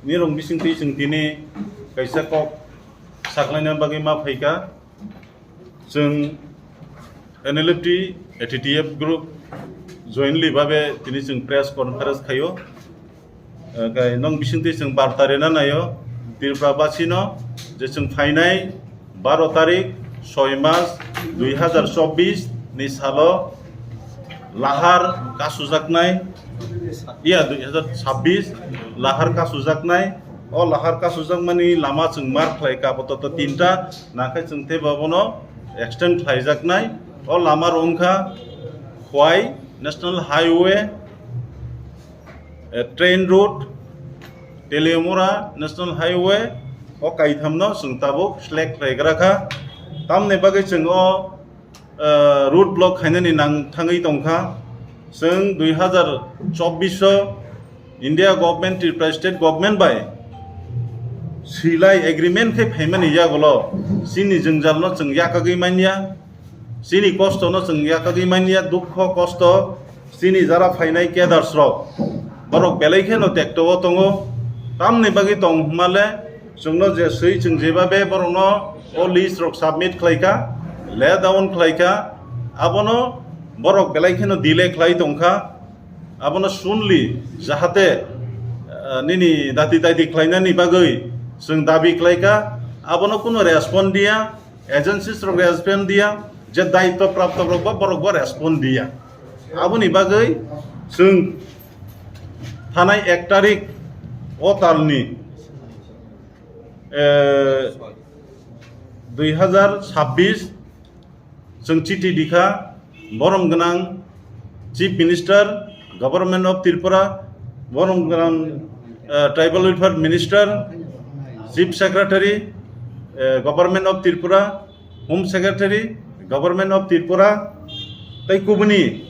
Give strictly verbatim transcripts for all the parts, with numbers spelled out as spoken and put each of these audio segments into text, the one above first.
Nirok bisingtwi chwng tini kaisa kok saklaina bagwi ma phaikha. Chwng N L F T, A T T F group jointly babe tini chwng press conference khaio. Kai nong bisingtwi chwng barta rina naio Tripura basino je chwng phainai baro tarik soi mas dui hazar chobbish ni salo lahar kasujaknai, iya, dui hazar chobbish lahar kasujaknai. O lahar kasujakmani lama chwng mar khlai kha apatot tinta, nakhai chwng tei bono extend khlaijaknai. O lama rwngkha Khwai National Highway, eh, Train Road, Teliamura National Highway, o kaithamno chwng tabuk select khlaigra kha. Tamni bagwi chwng o, eh, road block khainani nang thangwi tongkha. Chwng dui hazar chobbish o India government, Tripura state government bai swilai agreement khe phaimani yagulo chini jwngjalno chwng yakagwi manya. Chini kosto no chwng yakagwi manya, dukho kosto, chini jara phainai cadres rok, borok belai kheno tekto o tongo. Tamni bagwi tong hwnmale chwngno je swi chwng jebabe borokno o list rok submit khlaikha, lay down khlaikha, abono borok belai kheno delay khlai tongkha. Abono sunli jahate, eh, nini dati daiti khlainani bagwi chwng dabi khlaikha, abono kuno respond diya. Agencies rok respond diya, je daityo prapto rok bo borok bo respond diya. Aboni bagwi chwng thanai ek tarik o talni, eh, dui hazar chobbish chwng chiti dikha, borom gwnang Chief Minister, Government of Tripura, borom gwnang, eh, Tribal Welfare Minister, Chief Secretary, eh, Government of Tripura, Home Secretary, Government of Tripura, tei kubuni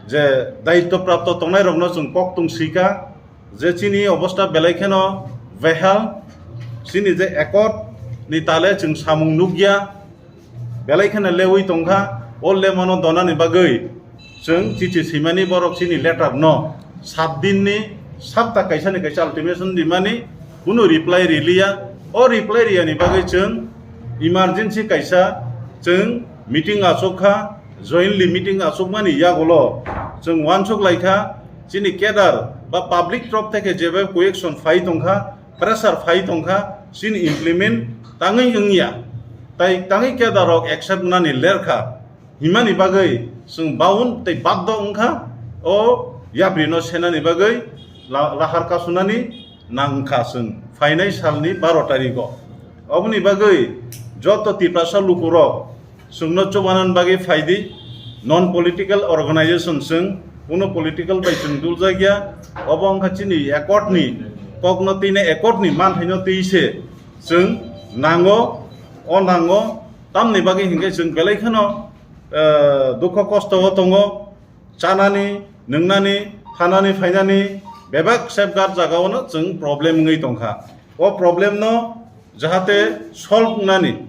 je daityo prapto tongnai rokno chwng kok tong sika je chini obostha belai kheno behal, chini je accord ni tale chwng samung nukya, belai kheno lewi tongkha, o lemano donani bagwi chwng chithi swimani borok chini letter no sat din ni sapta kaisa ni kaisa ultimatum dimani kunu reply riliya. O reply riyani bagwi chwng emergency kaisa chwng meeting achuk kha, jointly meeting achukmani yagulo chwng uansuk laikha chini cadre ba public trop theke jebe question phai tongkha, pressure phai tongkha, chini implement tangwi wngya, tai tangwi cadre rok accept nani lerkha. Himani bagwi chwng baun tei baddo wngkha o yapri no senani bagwi la-, lahar kasunani nangkha chwng phainai salni baro tarikgo. Oboni bagwi joto Tiprasa lukurok chwngno chubanan bagwi phaidi, non political organization chwng, kuno political bai chwng duljakya, obo wngkha chini accord ni kokno twi nai accord ni manthaino twi se chwng nango, o nango, tamni bagwi hinkhe chwng belai kheno, eh, dukho kosto o tongo, chanani, nwngnani, thanani, phainani bebak safeguard jagao no chwng problem wngwi tongkha. O problem no jahate solve wngnani,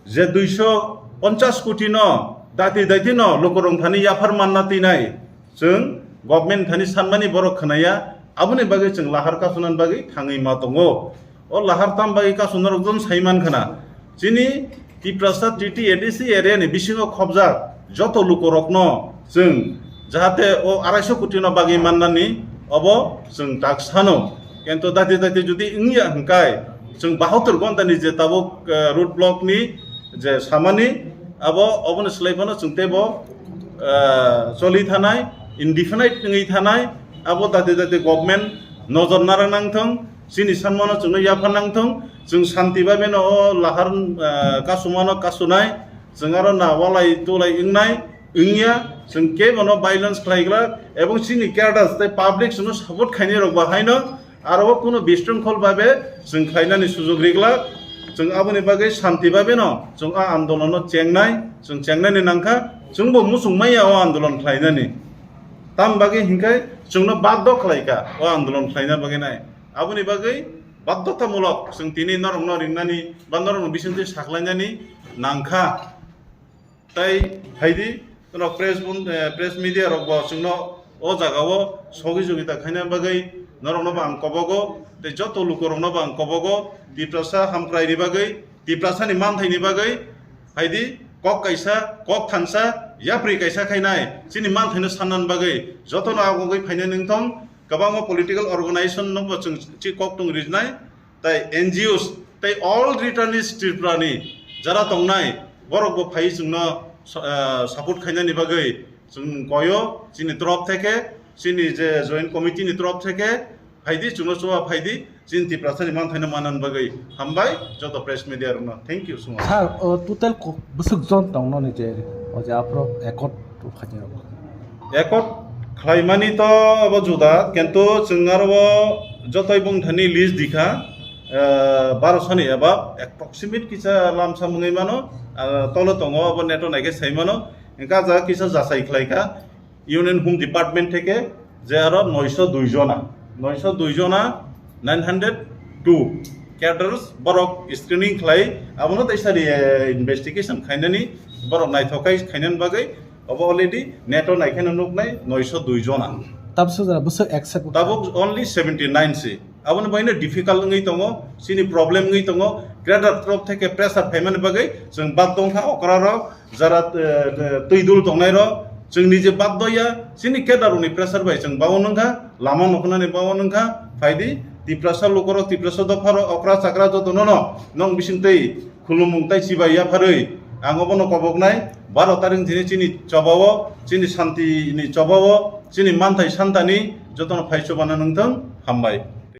je duiso ponchas koti no dati dati no lukurok thani yaphar manna tinai chwng government thani sanmani borok khwnaya, aboni bagwi chwng lahar kasunani bagwi thangwi ma tongo. O lahar tam bagwi kasu norok jon sai man khana. Chini Tiprasa T T A D C area ni bisingo khobjak joto lukurokno chwng jahate o arai so koti no bagwi mannani obo chwng tak sano. Kintu dati dati jodi wngya hwnkhe chwng bahatur ghonta ni je tabuk, eh, road block ni je samani abo oboni slai phano chwng teibo, eh, choli thanai, indefinite wngwi thanai, abo dati dati government nojor narang nangthwng. Chini sanmano chwngno yapha nangthwng, chwng santi babeno o lahar, ah, kasumano kasunai, chwng aro na walai tulai wngnai, wngya, chwng kebono violence khlaiglak, ebong chini cadres tei public chwngno support khainai rok bahaino, aro o kuno bisrwngkhol babe chwng khlainani sujok riglak, chwng aboni bagwi santi babeno chwng a andolono chengnai, chwng chengnani nangkha, chwngbo muchung manya o andolon khlainani. Tam bagwi hinkhe chwngno baddo khlaikha o andolon khlaina bagwi nai. Aboni bagwi baddotamulok chwng tini norokno ringnani ba norokno bisingtwi saklainani nangkha. Tai phaidi, norok press bun-, eh, press media rokbo chwngno o jagao sogwi jogita khaina bagwi Norokno bo ang kobogo, tei joto lukurokno bo ang kobogo, Tiprasa hamkraini bagwi, Tiprasani manthaini bagwi, phaidi kok kaisa, kok thansa, yapri kaisa khainai, chini manthaino sannani bagwi, jotono agogwi phainai nungthong, kwbangma political organization no bo chwng chi kok tung rijnai, tai N G Os, tai all returnees Tripura ni jara tongnai, borok bo phai chwngno, eh, support khainani bagwi chwng koyo, chini torop theke, chini je joint committee ni torop theke, phaidi chwngno chuba phaidi, chini Tiprasa ni manthaino manani bagwi hambai joto press media rokno. Thank you so much. Sir, o total ko-, bwswk jon tongno ni je, o je aphro ekot khainai rok? Ekot khlaimani to abo juda, kintu chwng aro o jotoi bongthani list dikha, eh, barosoni eba approximate kisa lamsa mungwi mano, ah, tolo tongo abo neto naikhe sai mano, hwnkhe ah jaga kisa jasai khlaikha Union Home Department theke je aro noisho dui jona, noisho dui jona, nine hundred two cadres borok screening khlai, abono teisa ri, eh, investigation khainani, borok naithok khai khainani bagwi obo already neto naikheno nuknai noisho dui jona. Tabuk sojra bwswk accept. Tabuk only seventy nine si. Aboni bagwino difficult wngwi tongo, chini problem wngwi tongo, cadre torop theke pressure phaimani bagwi chwng bad tongkha okrarok, jara, eh, eh, twi dul tongnairok, chwng nije bad doya, chini cadre rokni pressure bai chwng bao nungkha, lama noknani bao nungkha, phaidi Tiprasa lukurok, Tiprasa dopharok, okra chakra jotono no nong bisingtwi khulumung tai chibai yapharwi ang obono koboknai, baro taring thini chini chobao, chini santini chobao, chini manthai santani jotono phai chobana nungthang, hambai.